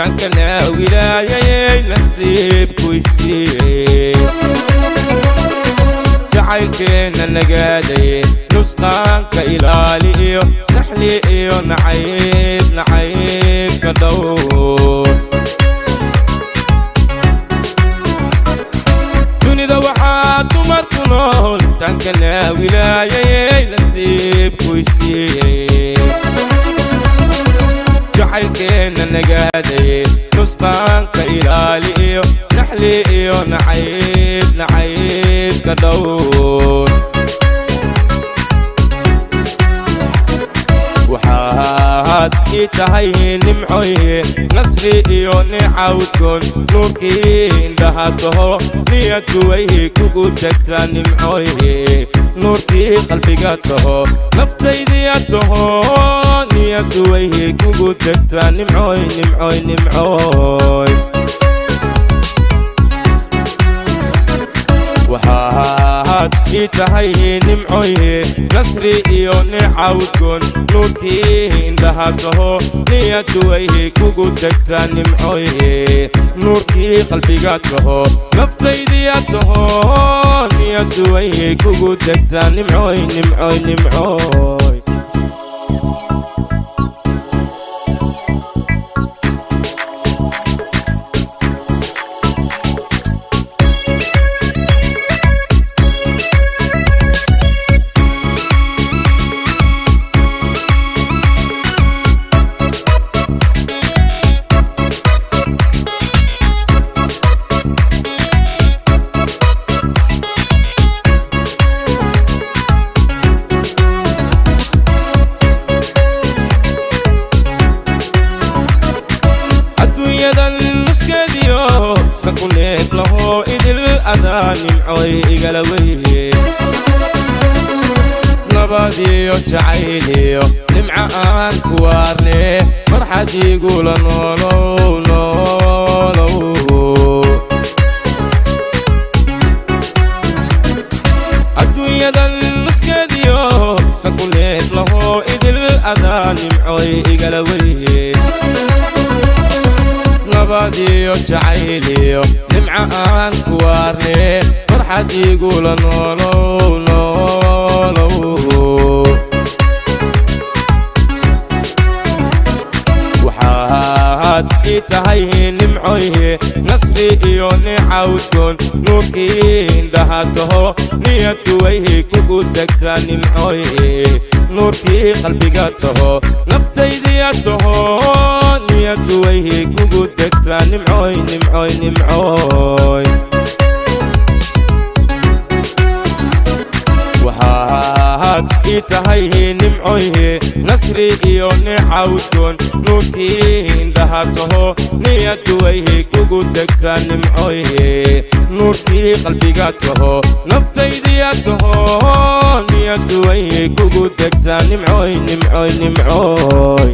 Tankana wilaayayey nasiibku isiiyey, jacaylkeenna nagaadaye nusqaanka ilaali iyo naxli iyo nacayb, nacaybka dhowr. Dunida waxaa dumar ku nool tankana wilaayayey nasiibku isiiyey, jacaylkeenna nagaadaye nusqaanka ilaali iyo naxli iyo nacayb, nacaybka dhowr. Waxaad ii tahay nimcoye nasri iyo nicawdkoon, nuurkii indhaha taho, niyaddu way kugu tagtaa nimcoye. Nuurkii qalbiga taho, naftaydiya taho, niyaddu way kugu tagtaa nimcoy, nimcoy, nimcoy. Waxaad ii tahay nimcoye nasri iyo nicawdkoon, nuurkii indhaha taho, niyaddu way kugu tagtaa nimcoye. Nuurkii qalbiga taho, naftaydiya taho, niyaddu way kugu tagtaa nimcoy, nimcoy, nimcoy. Adduunyadan nuskeediyo sakuneed lahoo idil adaa nimcoy igala weye. Nabadiyo jacayliyo nimca aan ku waarne, farxad igula noolow, noolow. Adduunyadan nuskeediyo sakuneed lahoo idil adaa nimcoy igala weye. Nabadiyo jacayliyo nimca aan ku waarne, farxad igula noolow, noolow. Waxaad ii tahay nimcoye nasri iyo nicawdkoon, nuurkii indhaha taho, niyaddu way kugu tagtaa nimcoye. Nuurkii qalbiga taho, naftaydiya taho, niyaddu way kugu tagtaa nimcoy, nimcoy, nimcoy. Waxaad ii tahay nimcoye nasri iyo nicawdkoon, nuurkii indhaha taho, niyaddu way kugu tagtaa nimcoye. Nuurkii qalbiga taho, naftaydiya taho, niyaddu way kugu tagtaa nimcoy, nimcoy, nimcoy.